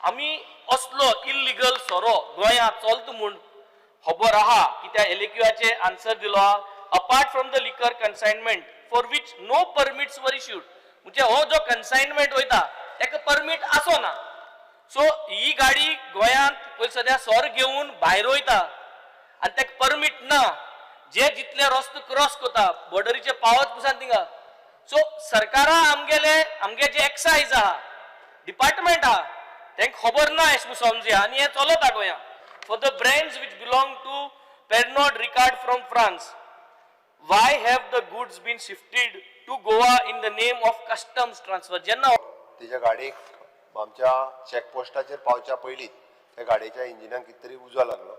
आमी असलो इल्लिगल सोरो गोंयांत चलता म्हूण खबर आहा. कित्याक एलएक्यूआचे आन्सर दिलो आहा, apart from the liquor consignment for which no permits were issued. म्हणजे हो जो कन्सायनमेंट वयता तेका परमीट आसो ना. सो ही गाडी गोंयांत पयलीं सद्या सोर घेवन भायर वयता आनी तेका परमीट ना. जे जितले रस्तो क्रॉस करता, बॉर्डरीचे पावत पसून थिंगा. सो सरकारा आमगेले, आमगे जे एक्सायज आहा, डिपार्टमेंट आहा, तेंका खबर ना अशें म्हूण समजुया. आनी हें चलता गोंयांत. For the brands which belong to Pernod Ricard from France, why have the goods been shifted to Goa in the name of customs transfer? जेन्ना तेच्या गाडयेक आमच्या चॅकपोस्टाचेर पावच्या पयलींच त्या गाडयेच्या इंजिनाक कितें तरी उजो लागलो.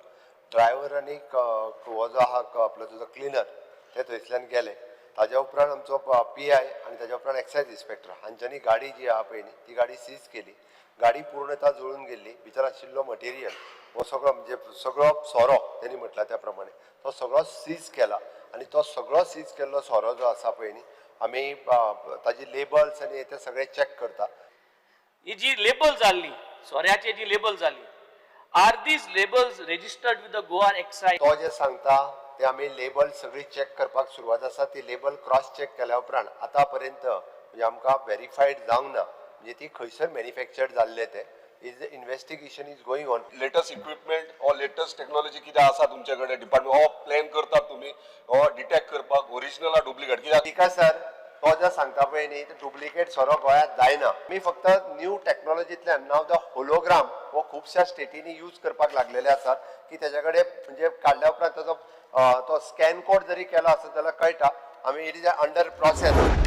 ड्रायव्हर आनी हो जो आहा आपलो तुजो क्लिनर, ते थंयसल्यान गेले. ताज्या उपरांत आमचो पीआय आनी ताज्या उपरांत एक्सायज इन्स्पेक्टर हांच्यांनी गाडी जी आहा पळय न्ही, ती गाडी सीज केली. गाडी पूर्णता जळून गेल्ली. भितर आशिल्लो मटेरियल हो सगळो, म्हणजे सगळो सोरो, तेणी म्हटला त्या प्रमाणे तो सगळो सीज केला. आनी तो सगळो सीज केल्लो सोरो जो आसा पळय न्ही, आमी ताजी लेबल्स आनी ते सगळे चॅक करता. ही जी लेबल जाल्ली सोऱ्याची, जी लेबल जाली, are these labels registered with the Goa Excise? तो जे सांगता ते आमी लेबल सगळी चॅक करपाक सुरवात आसा. ती लेबल क्रॉस चॅक केल्या उपरांत आतां पर्यंत म्हणजे आमकां वेरीफायड जावंक ना, म्हणजे ती खंयसर मॅन्युफॅक्चर्ड जाल्ले ते. Is investigation is going on. Latest equipment or latest technology कितें आसा तुमचे कडेन डिपार्टमेंट हो प्लॅन करतात तुमी हो डिटेक्ट करपाक ओरिजिनल डुप्लिकेट कित्याक? ठीक आसा सर. तो जे सांगता पळय न्ही, ते डुप्लिकेट सोरो गोंयांत जायना. आमी फक्त न्यू टॅक्नॉलॉजींतल्यान नाव the hologram हो खुबश्या स्टेटींनी यूज करपाक लागलेले आसात, की तेच्या कडेन म्हणजे काडल्या उपरांत ताजो तो स्कॅन कोड जरी केलो आसत जाल्यार कळटा. आमी, it is under process.